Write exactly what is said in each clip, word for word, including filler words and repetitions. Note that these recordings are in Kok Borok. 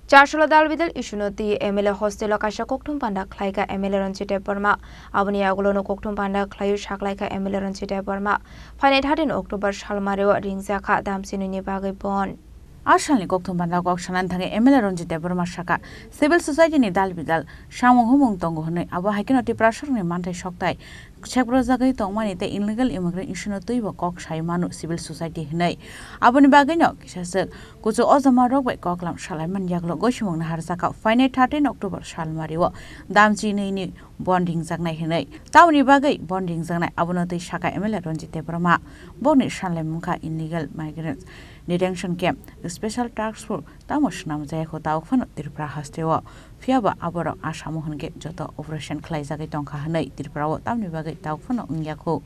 Chasolo dal bidal issue no twi M L A hostel o kaisa kokthum panda khlai kha M L A Ranjit Debbarma. Aboni yagulo no kokthum panda khlaiwi saklai kha M L A Ranjit Debbarma. Phainai thirteen October salmari o ringjak kha damchinwi ni bagwi bon. A salni kokthum panda kok sanani thangwi M L A Ranjit Debbarma saka, civil society ni dal bidal samung humung tongo hwnwi, abo hai kheno Tiprasarokni manthai sokthai seprojagwi tongmani tei illegal immigrant issue no twibo kok sai manu civil society hwnwi. Aboni bagwino kisa swk kuchuk ojama rok bai koklam salaimani yagulo goisimung naharjak kha. Phainai thirteen October salmari o damchinwi ni bon ringjaknai hwnwi. Tamoni bagwi bon ringjaknai abono twi saka M L A Ranjit Debbarma. Bokni sanlaimung kha illegal migrants detention camp, special task force tamo swnamjaya kho tabuk phano Tripura haste o. Phiya ba aborok Asamo hwnkhe joto operation khlaijagwi tongkha hwnwi Tripura o tamni bagwi tabuk phano wngya kho.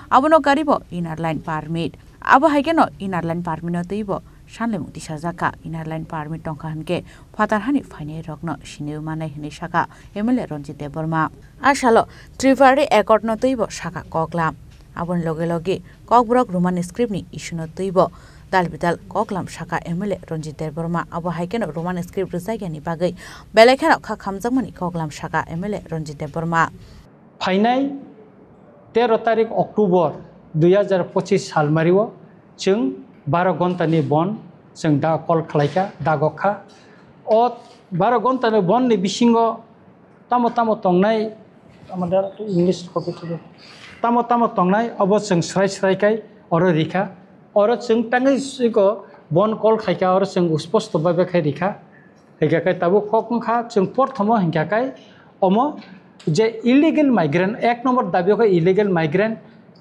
Abono karibo inner line permit. Abo hai kheno inner line permit no twibo sanlaimung tisajak kha. Inner line permit tongkha hwnkhe phatar hani phainai rokno sinwi manai hwnwi saka M L A Ranjit Debbarma. A salo Tripura Accord no twibo saka koklam. Aboni loge loge Kokborok Roman script ni issue no twibo dal bidal koklam saka M L A Ranjit Debbarma. Abo hai kheno Roman script rwjakya ni bagwi belai kheno kha khamjakmani koklam saka M L A Ranjit Debbarma. Phainai tero tarik October dui hajar pochis salmari o chwng baro ghonta ni bon chwng da call khlai kha, dagok kha. O baro ghonta ni bon ni bisingo tamo tamo tongnai, tamo da English copy thugo. Tamo tamo tongnai obo chwng srai srai kai oro rikha. Oro chwng tangwi siko bon call khaikha, oro chwng usposto baibe khai rikha. Hingkha kai tabuk kok wngkha chwng porthomo hingkha kai omo je illegal migrant, ek number dabi khe illegal migrant,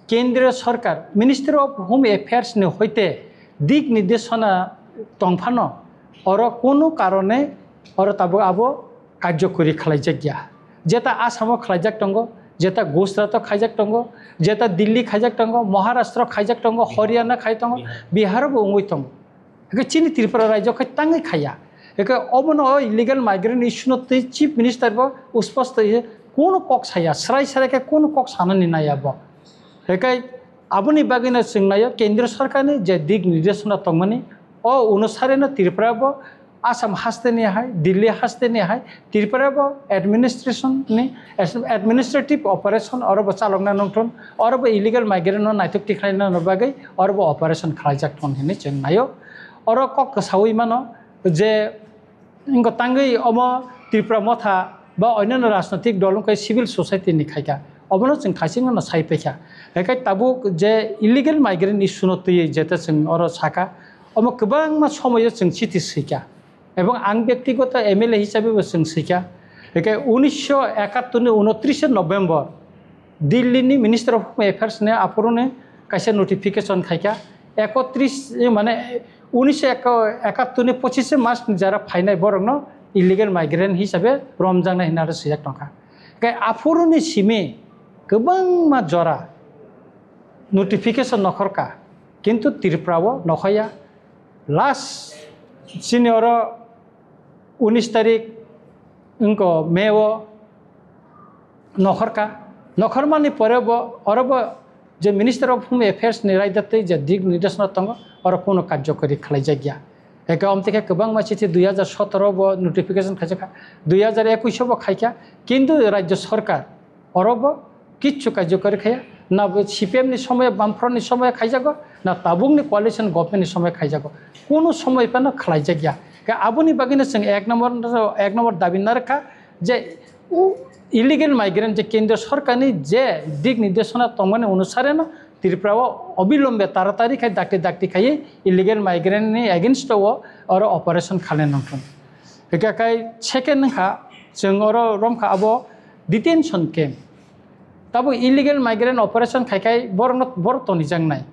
Kendriya Sarkar, Ministry of Home Affairs ni hoite dik nirdeshona tongphano oro kunu karone oro tabuk abo karjokori khlaijakya. Jeta Assam o khlaijak tongo, jeta Gujarat o khaijak tongo, jeta Delhi khaijak tongo, Maharashtra khaijak tongo, Haryana khai tongo, Bihar bo wngwi tongo. Hake chini Tripura rajyo khai tangwi khaiya. Hake obono o illegal migrant issue no twi Chief Minister bo usposto ye kunu kok saya, srai srai khe kunu kok sanani naiya bo. Hake aboni bagwino chwng naio Kendriya Sarkar ni je dik nirdeshona tongmani, o onusare no Tripura bo Assam haste ni hai, Delhi haste ni hai, Tripura bo administration ni administrative operation oro bo chalokna nongthon, oro bo illegal migrant no naithok tikhlaina no bagwi oro bo operation khlaijak thon hinwi chwng naio. Oro kok kwsaui mano je wngkha tangwi omo Tripura Motha ba onyanno rajnotik dol wngkha civil society ni khaikha, obono chwng thaichingno sai paikha. Haikhai tabuk je illegal migrant issue no twiwi jeta chwng oro sakha, omo kwbangma somoyo chwng chithi swikha. Ebong ang byaktigoto M L A hisabe bo chwng swikha. Hingke unisho ekattor ni unotrishe November Delhi ni Minister of Home Affairs ni aphuru ni kaisa notification khaikha. Ekotris, eh, mane, unisho ekattor ni pochishe March ni jara phainai borokno illegal migrant hisabe romjaknai hinwi aro swijak tongkha. Hingke aphuru ni simi kwbangma jora notification nokhorkha, kintu Tripura o nokhorya. Last chini oro unis tarik wngkha May o nokhorkha. Nokhormani pore bo oro bo je Minister of Home Affairs ni raida twi je dik nirdeshona tongo, oro kunu karjokori khlaijakya. Eke omtike kwbangma chithi dui hajar sotoro bo notification khaijakha, dui hajar ekush o bo khaikha, kintu rajya sarkar oro bo kichu karjokori khaya, na bo C P M ni somoy, Bamfront ni somoy khaijago, na tabuk ni coalition government ni somoy khaijago, kunu somoy phano khlaijak ya. Khe aboni bagwi no chwng ek number, ek number dabi narwkha je u-, illegal migrant je kendriya sarkar ni je dik nirdeshona tongmani onusare no Tripura o obilombe taratari khai dakti dakti khaiwi illegal migrant ni against o oro operation khalai nangthung. Hingkha khai second wngkha, chwng oro romkha abo detention camp. Tabuk illegal migrant operation khai khai borokno, borok tonijaknai.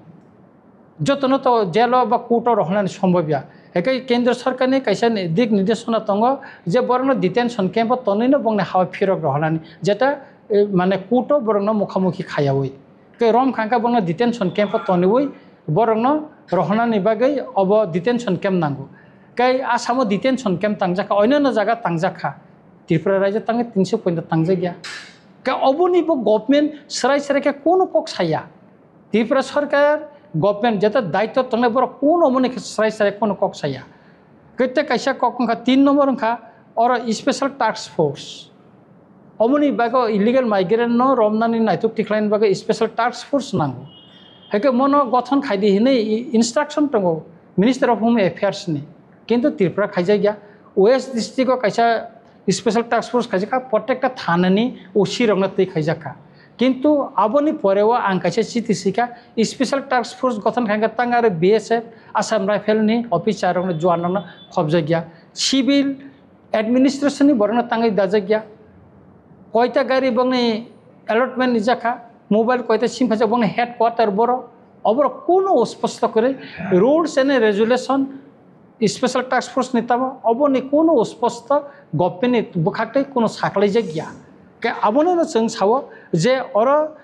Jotono to jail o ba court o rohornani sombobya. Hingkhe kendro sarkarni kaisa ni dik nirdeshona tongo je borokno detention camp o tonwino bongni ha-o phirok rohornani. Jeta, eh, mane court o borokno mukhamukhi khayaui. Tei rom khangkha bono detention camp o toniwi borokno rohornani bagwi obo detention camp nango. Tei Assam o detention camp tangjakha, onyono jaga tangjakha. Tripura raijyo tangwi tinso poito tangjakya. Tei oboni bo government swrai swrai khe kono kok saya. Tripura sarkar government jeta daityo tongnai borok kono omoni khe swrai swrai kono kok saya. Kete kaisa kok wngkha, tin number wngkha oro special task force. Omoni bagwi illegal migrant no romnani naituk tikhlaini bagwi special task force nango. Hake mono gothon khaidi hinwi i-, instruction tongo Minister of Home Affairs ni. Kintu Tripura khaijakya. West district o kaisa special task force khaijak kha, protekta thanani O C rokno twi khaijak kha. Kintu aboni poreo ang kaisa chiti sikha, special task force gothon khaikha tang aro B S F, Assam Rifle ni officer rokno, juan rokno khobjakya. Civil administration ni borokno tangwi dajakya. Koita gari bongni allotment ni jakha, mobile koita sim phaijak bongni headquarter boro. Oborok kuno usposto kwrwi rules and regulation special task force ni tamo oboni kuno usposto government ni bwkhak tei kuno saklai jakya. Ke abono no chwng sao je oro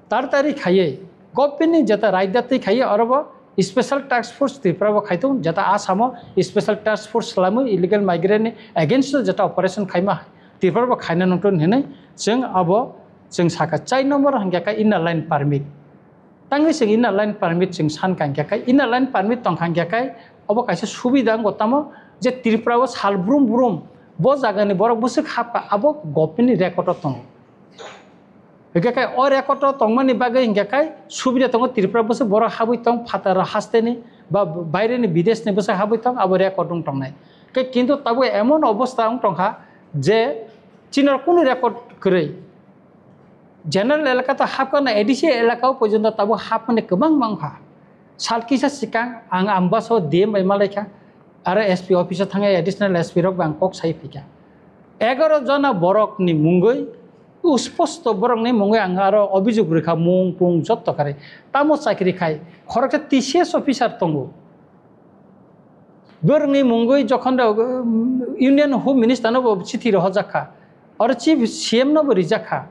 Tartari khaiwi government ni jeta raida twi khaiwi orobo special task force Tripura bo khaitung, jeta Assam o special task force swlamwi illegal migrant ni against o jeta operation khaima Tripura bo khaina nungtun hinwi chwng abo chwng saka. Chai number hwnkhe kha inner line permit. Tangwi chwng inner line permit chwng san kha hwnkhe kha inner line permit tong kha hwnkhe kha obo kaisa subida wngkha tamo je Tripura o sal brum brum bo jagani borok bwswk hapkha abo government ni record o tongo. Hingke kai o record o tongmani bagwi hingke kai subida tongo Tripura bwswk borok habwi tong phataro hasteni ba baireni bideshni bwswk habwi tong abo record wng tongnai. Ke kintu tabuk emon obostha wng tongkha je chini kunu record kwrwi. General elaka ta hapkha na A D C elaka o porjonto tabuk hapmani kwbangma wngkha. Sal kisa swkang ang Ambasa o D M bai malaikha, aro S P office o thangwi additional S P rok bai ang kok sai phaikha. Egaroh jona borokni mungwi, usposto borokni mungwi ang aro obhijog rwkha, mung pung jotto kharwi. Tamo chakri khai, khoroksa T C S officer tongo. Borokni mungwi jokhon rok, um, Union Home Minister no bo chithi rohorjak kha, aro Chief C M no bo rijak kha.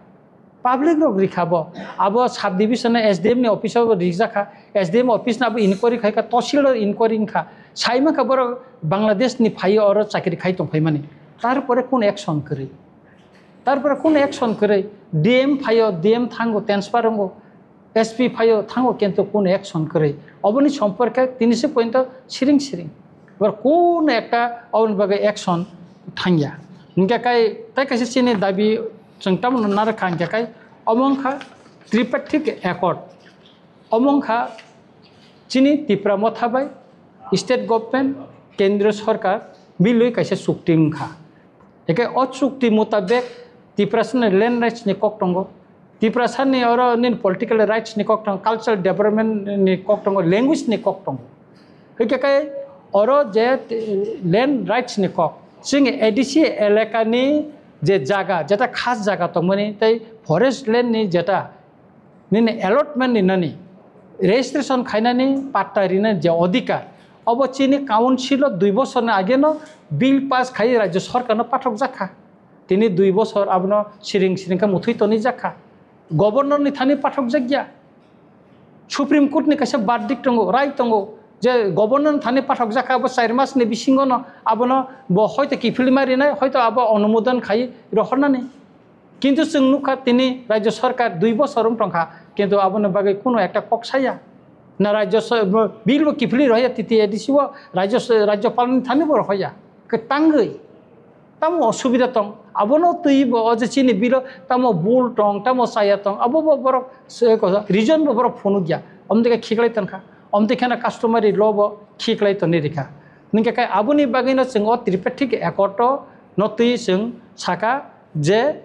Public rok rikha bo, abo sub division S D M ni office o rijak kha, S D M office no abo inquiry khai kha, tosil o inquiry wngkha, sai mankha borok Bangladesh ni phai oro chakri khai tong phaimani, tarpore kun action kwrwi, tarpore kun action kwrwi, D M phaio, D M thango, transfer wngo, S P phaio, thango, kintu kun action kwrwi, oboni somporke tini se pointo siring siring, bor kun ekta oboni bagwi action thangya, hingke kai tai kaisa chini dabi. Chwng tamo nung narwkha hingkhe kai omo wngkha tripartite accord, omo wngkha chini Tipra motha bai state government, kendriya sorkar milwi kaisa chukti wngkha. Hingkhe o chukti mutabek Tiprasani land rights ni kok tongo, Tiprasani oro nini political rights ni kok tongo, cultural development ni kok tongo, language ni kok tongo. Hingkhe kai oro je, eh, land rights ni kok, chini A D C elaka ni je jaga, jeta khas jaga tongmani tei forest land ni jeta nini allotment ni nani registration khainani patta rinani je odhikar, obo chini council o dui bosor ni age no bill pass khai rajya sorkar no pathok jakha. Tini dui bosor abono siring siring khe muthwi tonwi jakha. Governor ni thani pathok jakya. Supreme Court ni kaisa verdict tongo, rai tongo, je governor ni thani pathok jakha, abo char mas ni bisingo no abono bo hoito kiphilma rinai, hoito abo onumodon khai rohornani. Kintu chwng nukha tini rajya sorkar dui bosor wng tongkha, kintu aboni bagwi kuno ekta kok saya. Na rajya so-, bill bo kiphilwi rohya T T A D C o, rajya so-, rajyapal ni thani bo rohya. Kwtangwi. Tamo osubida tong, abono twi bo o je chini bilo tamo bul tong, tamo chaya tong, abo bo borok se ko reason bo borok phunukya, omtike khiklai tongkha, omtike na customary law bo khiklai tongni rikha. Hingke kai aboni bagwino chwng o tripartite accord o no twi chwng saka je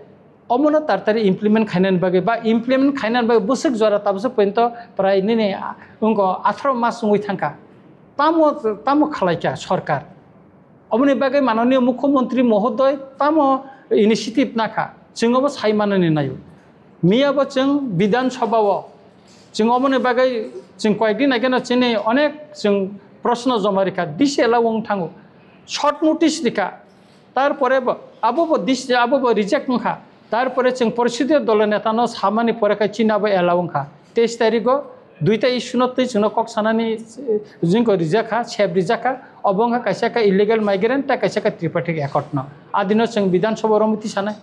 omono tartari implement khainani bagwi ba implement khainani bagwi bwswk jora tabwswk pointo prai nini wngko atharo mas wngwi thangkha. Tamo, tamo khalaikha sorkar. Oboni bagwi mananiya mukhyamantri mohodoi tamo initiative nakha, chwng obo sai manani naio. Miya bo chwng Bidhan Sabha o chwng oboni bagwi chwng koyekdin ageno chini onek chwng proshno joma rikha, D C allow wng thango, short notice rikha, tarpore bo abo bo D C, abo bo reject wngkha, tarpore chwng Porisodoyo Dolo Neta no samani pore khe chini abo allow wngkha. Teis tarikh o duita issue no twi chwngno kok sanani, eh, jingko rijak kha, sep rijak kha, obo wngkha kaisa khe illegal migrant tei kaisa khe tripartite accord no. Adino chwng Bidhan Sabha o romwi tisanai.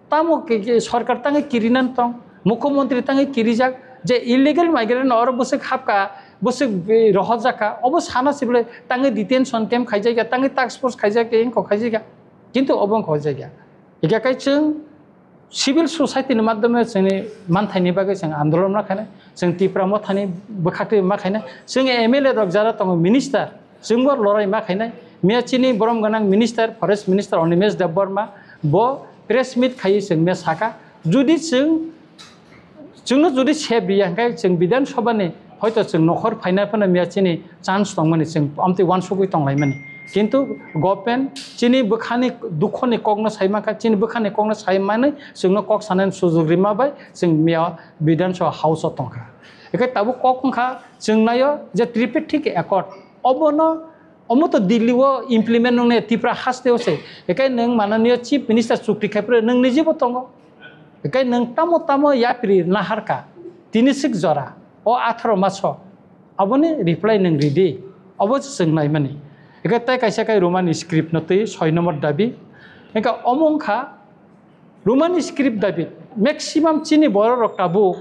Tamo ke, ke sorkar tangwi kirinani tong, mukhyamantri tangwi kirijak, je illegal migrant no oro bwswk hapkha, Bwswk, eh, rohorjak kha, obo sana se bwle tangwi detention camp khaijakya, tangwi task force khaijakya, engkok khaijakya, kintu obo wngkha o jaga. Hingkhe kai chwng civil society ni madhyome chwngni manthaini bagwi chwng andolon ma khainai, chwng Tipra Mothani bwkhaktwi ma khainai, chwng M L A rok jara tongo, minister, chwngbo lorai ma khainai. Miya chini borom gwnang minister, forest minister Animesh Debbarma bo press meet khaiwi chwng miya sakha, jodi chwng, chwngno jodi sep riya hwnkhe chwng Bidhan Sabha ni hoito chwng nokhor phaina phano miya chini chance tongmani, chwng amtwi uansugwi tonglaimani. Kintu government chini bwkhani dukhoni kokno sai mankha, chini bwkhani kokno sai manwi chwngno kok sanani sujug rima bai chwng miya Bidhan Sabha house o tongkha. Hwnkhe tabuk kok wngkha chwng naio je tripartite accord, obono, omo to Delhi o implement wngnai, Tripura haste o se. Hwnkhe nwng mananiyo chief minister chukti khai phuru nwng nijibo tongo. Hwnkhe nwng tamo tamo yapri naharkha, tini sik jora, o atharo maso, aboni reply nwng ridi, obo se chwng naimani. Hwnkhe tei kaisa kai Roman script no twi soi number dabi. Hwnkhe omo wngkha Roman script dabi, maximum chini borok rok tabuk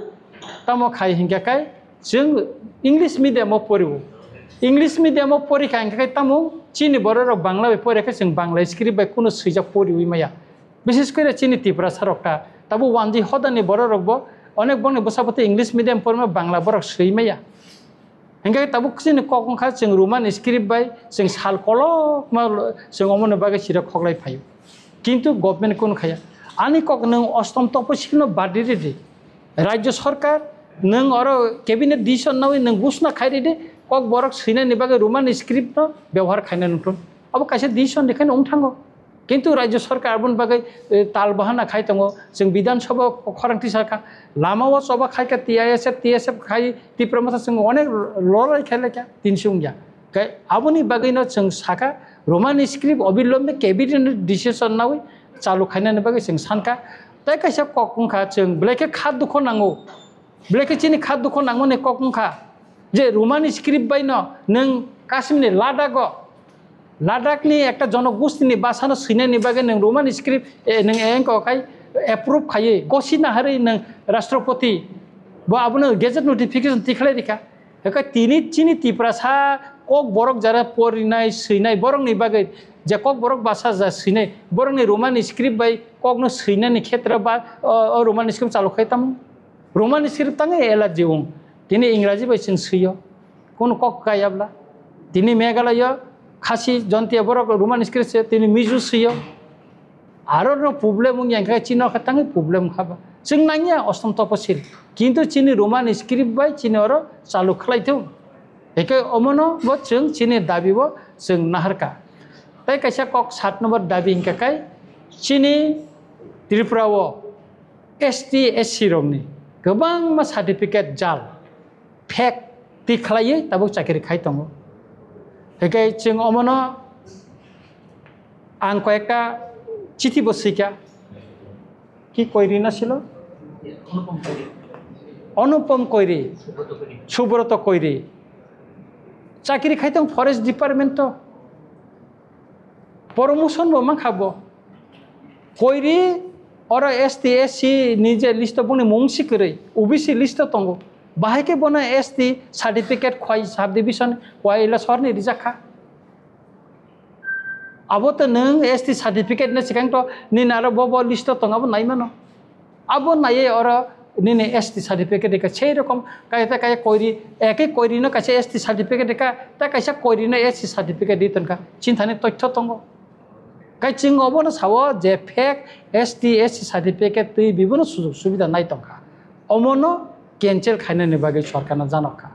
tamo khai hinkhe kai chwng English medium o porio. English medium o porikha hinkhe kai tamo chini borok rok Bangla bai poria khe chwng Bangla script bai kunu swijak poriwi maya. Bises kore chini Tiprasa rok ta, tabuk wanji hodani borok rok bo onek bongni bwsa bwtwi English medium porima Bangla borok swi maya. Hingke tabuk chini kok wngkha chwng Roman script bai chwng sal kolokma chwng omoni bagwi sira khoklai phaio. Kintu government kunu khaya. Ani kok nwng ostom toposilno badi ridi. Rajya sarkar nwng oro cabinet decision nawi nwng gusna khai ridi, kok borok swinani bagwi Roman script no byabohar khaina nukthun. Abo kaisa decision dekhai wng thango. Kintu Rajya Sarkar aboni bagwi, eh, tal bahana khai tongo. Chwng Bidhan Sabha khorang tisakha, lama o choba khai kha T I S F, T S F khai Tipra Motha chwng onek lorai khai laikha, tinsi wngya. Kai aboni bagwi no chwng sakha, Roman script obilombe cabinet decision nawi chalu khainani bagwi chwng sankha. Tai kaisa kok wngkha chwng belai khe kha dukho nango. Belai khe chini kha dukho nangmani kok wngkha je Roman script bai no nwng Kashmir ni Ladakh o, Ladakh ni ekta jonogosti ni basa no swinani bagwi nwng Roman script, eh, nwng engko khai approve khaiwi gosi naharwi nwng Rashtrapati bo abono gazette notification tikhlai rikha. Hwnkhe tini chini Tiprasa kok borok jara porinai swinai borok ni bagwi je kok borok basa ja swinai borok ni Roman script bai kok no swinani khetra ba o, o Roman script chalu khai tamo. Roman script tangwi allergy wng. Tini Ingraji bai chwng swiyo. Kunu kok kaya bla. Tini Meghalaya Khasi Jontiya borok Roman script se, tini Mizo swiyo. Aro no problem wng yang kha chini kha tangwi problem kha ba. Chwng nangya ostom toposil. Kintu chini Roman script bai chini oro chalu khlai thung. Eke omono bo chwng chini dabi bo chwng naharka. Tai kaisa kok sat number dabi hingka kai chini Tripura o S T, S C rokni kwbangma certificate jal, fake twi khlaiwi tabuk chakiri khai tongo. Hwnkhe chwng omono ang koyekta chithi bo swikha. Ki Koiri na silo? Anupam Koiri, Subroto Koiri. Chakiri khai tong forest department to. Promotion bo mankha bo. Koiri oro S T, S C ni je list o boni mung si kwrwi, O B C list o tongo. Bahai khe bono S T certificate khwai subdivision khwai ila sorni rijak kha. Abo to nwng S T certificate no swkang to nini aro bo bo list o tongo abo nai mano. Abo naiwi oro nini S T certificate rikha. Sei rokom kaisa kaya Koiri, ekhe Koiri no kaisa S T certificate rikha, ta kaisa Koiri no S T certificate ri tonkha. Chinthani tothyo tongo. Kai chwng obono sao je fake S T, S C certificate twi bibono sujog subida nai tongkha. Omono cancel khainani bagwi sorkarno janok kha.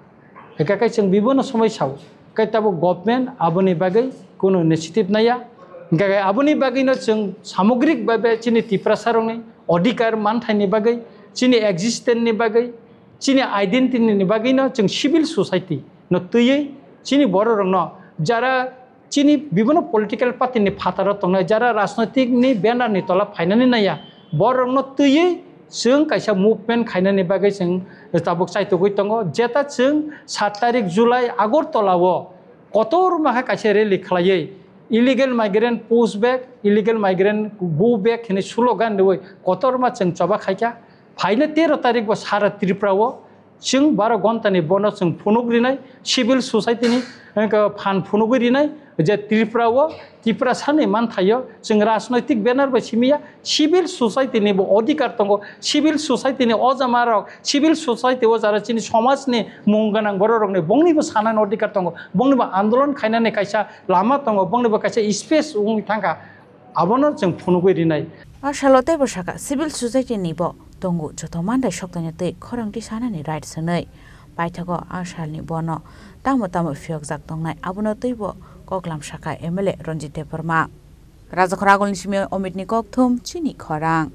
Hwnkha khe chwng bibono somoi sao, khe tabuk government aboni bagwi kunu initiative naiya. Hwnkha khe aboni bagwino chwng samogrik bhabe chini Tiprasarokni odhikar manthaini bagwi, chini existence ni bagwi, chini identity ni bagwino chwng civil society no twiwi chini bororokno jara chini bibino political party ni phataro tongnai, jara rajnoitik ni banner ni tola phainani naiya, borokno twiwi chwng kaisa movement khainani bagwi chwng tabuk chaitugwi tongo. Jeta chwng sat tarik July Agartala o kotorma khe kaisa rally khlaiwi illegal migrant push back, illegal migrant go back hwnwi slogan riwi kotorma chwng choba khaikha. Phaina tero tarik bo sara Tripura o Chwng baro ghonta ni bono chwng phunuk rinai, civil society ni, eh, phan phunugwi rinai, je Tripura o, Tiprasa ni manthaio, chwng rajnoitik banner bai simiya, civil society ni bo odhikar tongo, civil society ni o jama rok, civil society o jara chini somaj ni mung gwnang borok rok ni bongni bo sanani odhikar tongo, bongni bo andolon khainani kaisa lama tongo, bongni bo kaisa space wngwi thangkha. Abono chwng phunugwi rinai. A salo teibo sakha, civil society ni bo tongo joto mandai soktaino tei khorang tisanani right swnwi. Paithago a salni bono tamo tamo phiyokjak tongnai, abono teibo koklam sakha M L A Ranjit Debbarma. Rajakhor agulni simi Omit ni kokthum chini khorang.